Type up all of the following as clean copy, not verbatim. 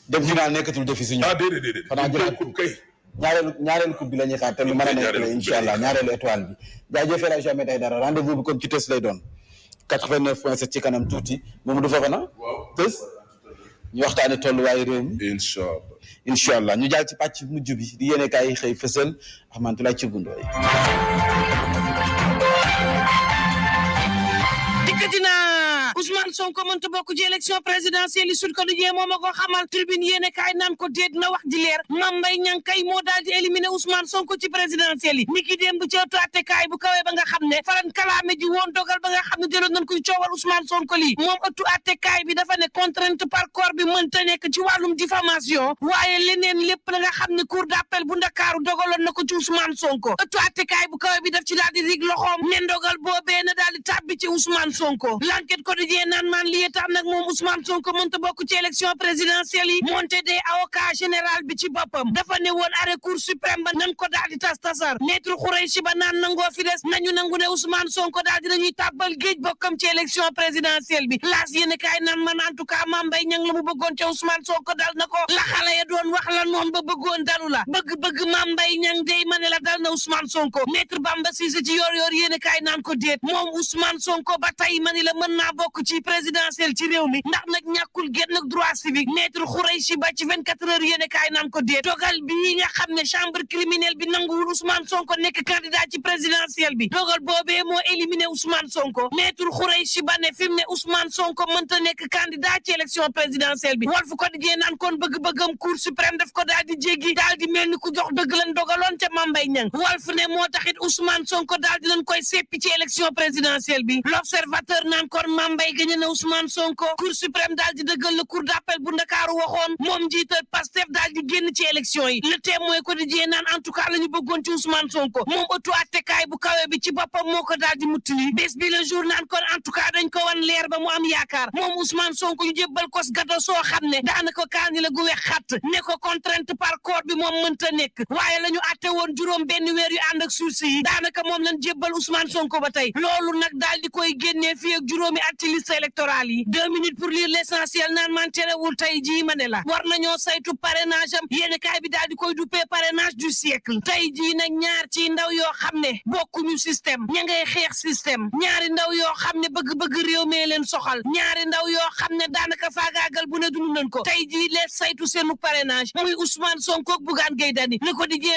dem final nekkatul defi si ñoom. déedéet. xanaa jëlaat coupe kay. ñaareelu coupe bi la ñuy xaar te lu mën a nekk la incha allah ñaareelu étoile bi. jaajëfal ak Ahmed Aïdara rendez-vous bi kon ci tës lay doon 89.7 ci kanam tuuti Mamadou Fofana. waaw tës ñu waxtaanee tolluwaayu réew mi. incha allah ñu jàll ci pàcc mujj bi di yéene kaay xëy fësal Ahmadou ci gundooy. Ousmane Sonko mënta bokk ci élection présidentielle yi Sud Quotidien moom a ko xamal tribune yéene kaay naan ko déet na wax ji leer Mame Mbaye Niang kay moo daal di éliminer Ousmane Sonko ci présidentielle yi niki démb ci ëttu attekaay bu kawee ba nga xam ne faran kalaame ji woon dogal ba nga xam ne jëloon nañ koy coowal Ousmane Sonko lii moom ëttu attekaay bi dafa ne contrainte par corps bi mënta nekk ci wàllum diffamation waaye leneen lépp la nga xam ne cour d'appel bu Ndakaaru dogaloon na ko ci Ousmane Sonko ëttu attekaay bu kawee bi daf ci daal di rig loxoom ne ndogal boobee na daal di tàbbi ci Ousmane Sonko l'enquête quotidien naan maan lii tax nag moom Ousmane Sonko mënta bokk ci élection présidentielle yi monté des avocat général bi ci boppam dafa ne woon arrêt cour suprême ba nan ko daal di tasar maître Khoureychi ba naan nangoo fi des nañu nangu ne Ousmane Sonko daal di nañuy tàbbal géej bokkam ci élection présidentielle bi laas yéen kaay naan man en tout cas Mame Mbaye Niang la mu bëggoon ca Ousmane Sonko dal na ko la xale ya doon wax la noonu ba bëggoon dalu la bëgg Mame Mbaye Niang day ma ne la dal na Ousmane Sonko maître Bamba Cissé ci yor yéen kaay naan ko déet moom Ousmane Sonko ba tey ma ne la mën naa bokk ci présidentielle ci réew mi ndax nag ñàkkul genn ak droit civique maître Khoureychi ba ci 24 heures yéene kaay naan ko déet dogal bii nga xam ne chambre criminelle bi nanguwul Ousmane Sonko nekk candidat ci présidentielle bi dogal boobee moo éliminé Ousmane Sonko maître Khoureychi ba ne fi mu ne Ousmane Sonko mënta nekk candidat ci élection présidentielle bi Walf Quotidien naan kon bëgg-bëggam cour suprême daf ko daal di jéggi daal di mel ni ku jox dëgg lan dogaloon ca Mame Mbaye Niang Walf ne moo taxit Ousmane Sonko daal di leen koy seppi ci élection présidentielle bi l'observateur naan kon Mame Mbaye gagné na Ousmane Sonko cour suprême daal di dëggal la cour d'appel bu Ndakaaru waxoon moom njiital Pastef daal di génn ci élection yi le Témoin quotidien naan en tout cas la ñu bëggoon ci Ousmane Sonko moom ëttu attekaay bu kawe bi ci boppam moo ko daal di muttali bés bi le jour naan kon en tout cas dañ ko wan leer ba mu am yaakaar moom Ousmane Sonko ñu jébbal ko gâteau soo xam ne daanaka kaani la gu wex xatt ne ko contrainte par corps bi moom mënta nekk waaye la ñu atte woon juróom benn weer yu ànd ak sursis yi daanaka moom lañ jébbal Ousmane Sonko ba tey loolu nag daal di koy génnee fii ak juróomi at ci liste électorale yi 2 minutes pour lire l'essentiel naan man terewul tey jii ma ne la war nañoo saytu parrainage am yéen kaay bi daal di koy duppee parrainage du siècle tey jii nag ñaar ci ndaw yoo xam ne bokkuñu système ña ngay xeex système ñaari ndaw yoo xam ne bëgg-bëgg réew mee leen soxal ñaari ndaw yoo xam ne daanaka faagaagal bu ne dund nañ ko tey jii lees saytu seenu parrainage muy Ousmane Sonko ak Bougane Gueye Dany Le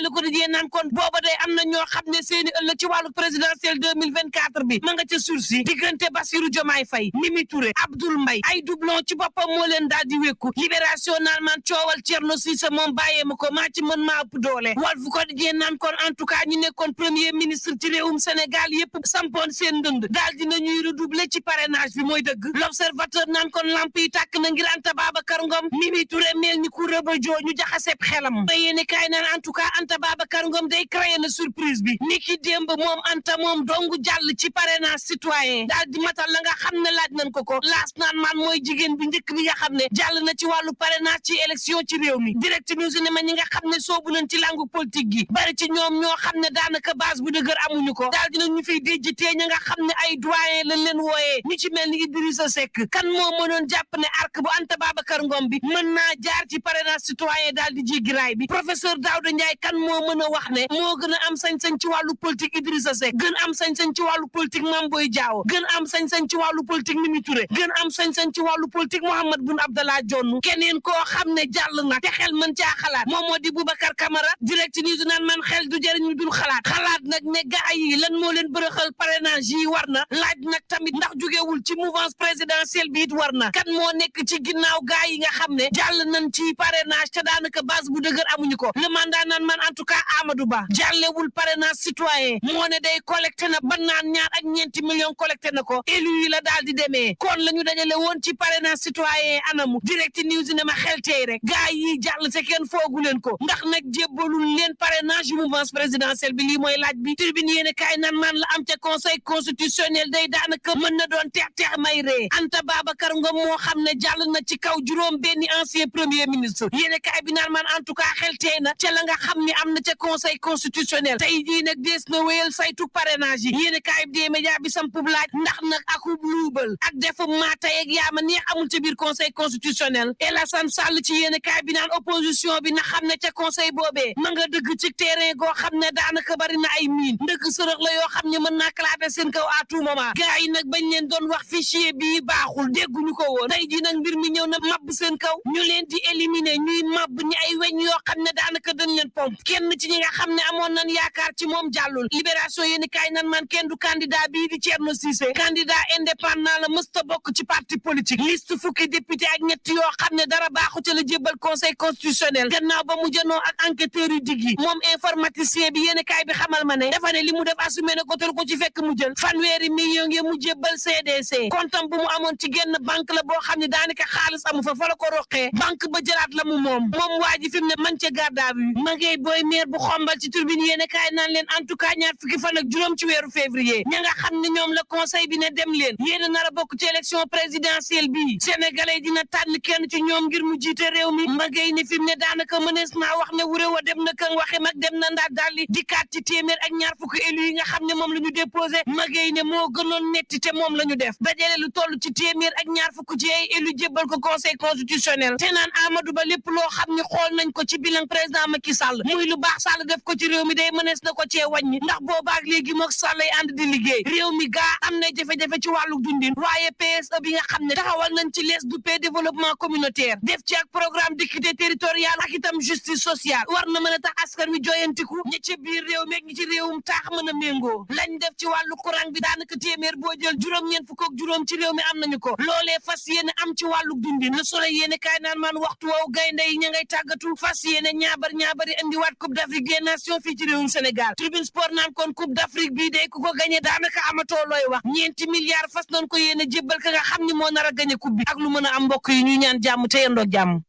Quotidien naan kon booba day am na ñoo xam ne seeni ëllëg ci wàllu présidentielle 2024 bi ma nga ca sursis diggante Bassirou Diomaye Faye Mimi Touré Abdoul Mbaye ay doublon ci boppam moo leen daal di wékku libération naan man coowal Thierno Cissé moom bàyyee ma ko maa ci mën maa ëpp doole Walf Quotidien naan kon en tout cas ñu nekkoon premier ministre ci réewum Sénégal yépp sampoon seen ndënd daal dina ñuy redoubler ci parrainage bi mooy dëgg l'observateur naan kon lamp yi tàkk na ngir Anta Babacar Ngom Mimi Touré mel ni ku rëbëjoo ñu jaxaseeb xelam ba yéene kaay naan en tout cas Anta Babacar Ngom day créé na surprise bi niki démb moom Anta moom dong jàll ci parrainage citoyen daal di matal la nga xam ne laaj nañ ko laas naan man mooy jigéen bi njëkk bi nga xam ne jàll na ci wàllu parrainage ci élection ci réew mi direct news ne ma ñi nga xam ne soobu nañ ci langue politique gi bari ci ñoom ñoo xam ne daanaka base bu dëgër amuñu ko daal dina ñu fiy déjjitee ña nga xam ne ay doyen lañ leen wooyee ñu ci mel ni Idrissa Seck kan moo mënoon jàpp ne arc bu Anta Babacar Ngom bi mën naa jaar ci parrainage citoyen daal di jéggi raay bi professeur Daouda Ndiaye kan moo mën a wax ne moo gën a am sañ-sañ ci wàllu politique Idrissa Seck gën am sañ-sañ ci wàllu politique Mame Boye Diao gën am sañ-sañ ci wàllu politique Mimi Touré gën am sañ-sañ ci wàllu politique Mahammed Boun Abdallah Dionne keneen koo xam ne jàll na te xel mën caa xalaat moom moo di Boubacar Camara direct news naan man xel du jëriñ ñu dul xalaat nag ne gaa yi lan moo leen bërëxal parrainage yi war na laaj nag tamit ndax jógewul ci mouvance présidentielle bi it war na kan moo nekk ci ginnaaw gaa yi nga xam ne jàll nañ ci parrainage te daanaka base bu dëgër amuñu ko le mandat naan man en tout cas Amadou Ba jàllewul parrainage citoyen moo ne day collecté na ban naan ñaar ak ñeenti millions collecté na ko élu yi la daal di demee kon la ñu dajale woon ci parrainage citoyen anamu direct news ne ma xel tey rek gaa yi jàll te kenn foogu leen ko ndax nag jébbalul leen parrainage mouvance présidentielle bi lii mooy laaj bi tribune yéene kaay nan man la am ca conseil constitutionnel day daanaka mën na doon teex may ree Anta Babacar Ngom moo xam ne jàll na ci kaw juróom benni ancien premier ministre yéene kaay bi naan man en tout cas xel tey na ca la nga xam ni am na ca conseil constitutionnel tey jii nag dees na wéyal saytu parrainage yi yéene kaay bi dee média bi sampub laaj ndax nag akub luubal ak defum maa tey ak yaama neex amul ca biir conseil constitutionnel constitutionnel El Assane Sall ci yéene kaay bi naan opposition bi na xam ne ca conseil boobee ma nga dëgg ci terrain goo xam ne daanaka bari na ay miin ndëgg sërëx la yoo xam ne mën naa clater seen kaw à tout moment gars yi nag bañ leen doon wax fichier bii baaxul dégguñu ko woon tey ji nag mbir mi ñëw na mabb seen kaw ñu leen di éliminer ñuy mabb ñi ay weñ yoo xam ne daanaka dañ leen pomp kenn ci ñi nga xam ne amoon nañ yaakaar ci moom jàllul libération yéeni kaay nan man kenn du candidat bii di Thierno Cissé candidat indépendant la mësta bokk ci parti politique liste fukki député ak ñett yoo xam ne dara baaxu ca la jébbal conseil constitutionnel gannaaw ba mu jënoo ak enquêteurs yu dig yi moom informaticien bi yéeni kaay bi xamal ma ne dafa ne li mu def assumé na ko te ko ci fekk mu jël fanweeri millions yi mu jébbal CDC kontam bu mu amoon ci genn banque la boo xam ne daanaka xaalis amu fa la ko roqee banque ba jëlaat la mu moom waa ji fi mu ne man ca garde à vue ma ngay booy maire bu xombal ci turbine yéene kaay naan leen en tout cas ñaar fukki fan ak juróom ci weeru février ña nga xam ne ñoom la conseil bi ne dem leen yéen a nar a bokk ci élection présidentielle bi sénégalais dina tànn kenn ci ñoom ngir mu jiite réew mi ma ngay ne fi mu ne daanaka mënees naa wax ne wuré wa dem na kën waxe mag dem na ndaat daal di dikkaat ci téeméer ak ñaar fukki élu yi nga xam ne moom la ñu déposé ma ngay ne moo gënoon netti te moom la ñu def dajale lu toll ci téeméer ak ñaar fukki ci ay élu jébbal ko conseil constitutionnel te naan Amadou Ba lépp loo xam ne xool nañ ko ci bilan président Macky Sall muy lu baax Sall def ko ci réew mi day mënees na ko cee wàññi ndax boobaak léegi mook Sall ay ànd di liggéey réew mi gaa am na jafe-jafe ci wàllu dundin waaye PSE bi nga xam ne taxawal nañ ci lees du paix développement communautaire def ci ak programme d'équité territoriale ak itam justice sociale war na mën a tax askan wi joyantiku ñi ci biir réew meeg ñi ci réewum taax mën a méngoo lañ def ci wàllu courant bi daanaka téeméer boo jël juróom-ñeent fukk ak juróom ci réew mi am nañu ko loolee fas yéene am ci wàllu dundin Le Soleil yéene kaay naan man waxtu woowu gaynde yi ña ngay tàggatu fas yéene ñaabari indiwaat coupe d'Afrique des nations fii ci réewum Sénégal Tribune Sport naan kon coupe d'Afrique bii day ku ko gagné daanaka amatoo looy wax ñeenti milliards fas nañ ko yéene jébbal ka nga xam ni moo nar a gagné coupe bi ak lu mën a am mbokk yi ñuy ñaan jàmm te yendoo jàmm